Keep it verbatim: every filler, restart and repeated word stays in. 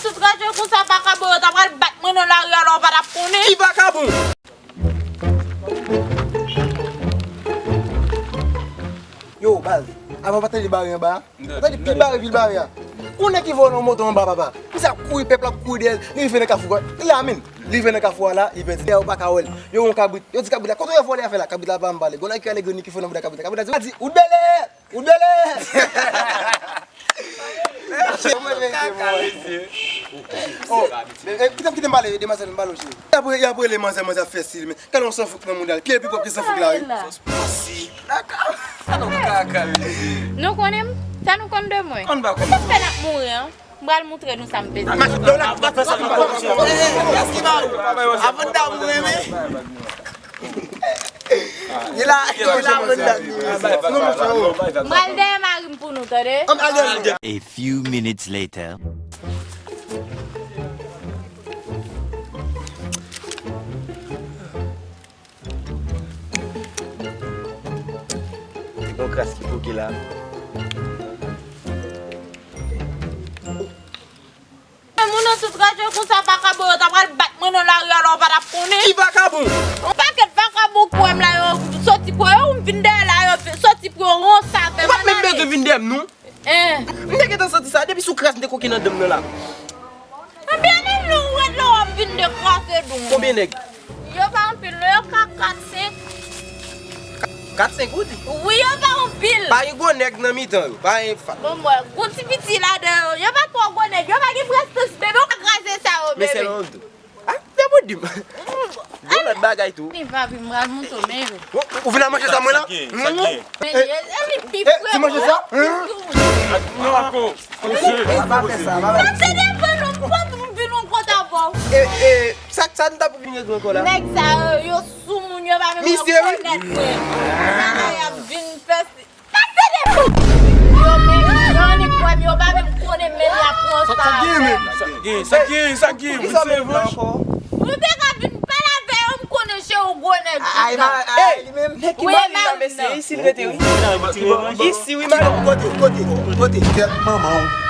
Sou trajè konsa, vakabon yo ta pral bat mwen nan lari a, lè w pa t ap konnen. Ki vakabon? Yo, baz, avan w pa tande bare anba a? Ou tande pil bare, pil bare a. Ou nèg ki vòlè yon moto anba, papa. Misye ap kouri, pèp la ap kouri dèyè l. Li rive nan kafou a. Li la menm. Li rive nan kafou a la, li pèdi. Dèyè ou pa ka wè l. Yo, yon kabrit. Yo di kabrit la, kote w wè vòlè a fè la? Kabrit la pa vle pale. Gon nèg ki ale grenn ki fè nan bouda kabrit la. Kabrit la di, ou bele! Ou bele! Kaka, mesye. Oh, men, eh, kite m, kite m pale, demwazèl, m pale w, cheri. Y ap, y ap rele manzè, manzè ap fè stil, men. Gade yon sanfouk nan mouda l. Pye l pi pwòp ke sanfouk la, wi. Sa non kaka, mesye. Nou konnen m? Sa nou konn de mwen? Konn pa konn. Sa fè n ap mouri, an? M pral moutre nou sa m peze. Avan n ta mouri, men. Li la, li la, avan n ta mouri. M pral dèyè mari m pou nou, tande? A few minutes later. Bon kras ki poke la. Moun nan sou trajè konsa, vakabon yo ta pral bat mwen nan lari a, lè w pa t ap konnen. Ki vakabon? Yon pakèt vakabon k wè m la, yo soti pran yo, m vin dèyè la, yo soti pran yo, ranse avè m. Ou pa t menm bezwen vin dèyè m, non. Eh. M te gentan santi sa, depi sou kras m te koke nan dan m nan la. Ebyen, menm lè w rèd la, w ap vin dekrase dou. Konbyen nèg? Yo pa anpil, non, yo ka kat, senk. Ka-, kat, senk, ou di? Wi, yo pa anpil. Pa gen gwo nèg nan mitan yo, pa gen fa- Bon, mwen, gon ti piti ladan yo, yo pa twò gwo nèg, yo pa gen prestij, bebe, w ka kraze sa yo, bebe. Men sèlman m di w. Ah, se pou di m. Gon lòt bagay tou. Li pa vin, m pral monte w, men yo. Ou, ou vin al manje sa mwen la? Sa gen, sa gen. Men, e, e, li pi fre. Ti manje sa? Non, ako. Sa pa fè sa, pa fè sa. Sa se devan nou pran pou m vin yon kont avè w. E, e, sa, sa n t ap vin regle ankò la? Nèg sa yo, yo sou moun, yo pa menm rekonèt mwen. Sa y ap vin fè. Pase devan! Yo menm, yo annik kwè m, yo pa menm konnen men la pran sa. Sa gen, men. Sa gen, sa gen, sa gen, wi, se revanch. Ou te ka vin pale avè yo, m konnen se yon gwo nèg. Ay, ma, ay, li menm. Nèg ki mari la, mesye, isi l rete, wi. Isi, wi, madanm. Kote, kote, kote. Kèt manman w.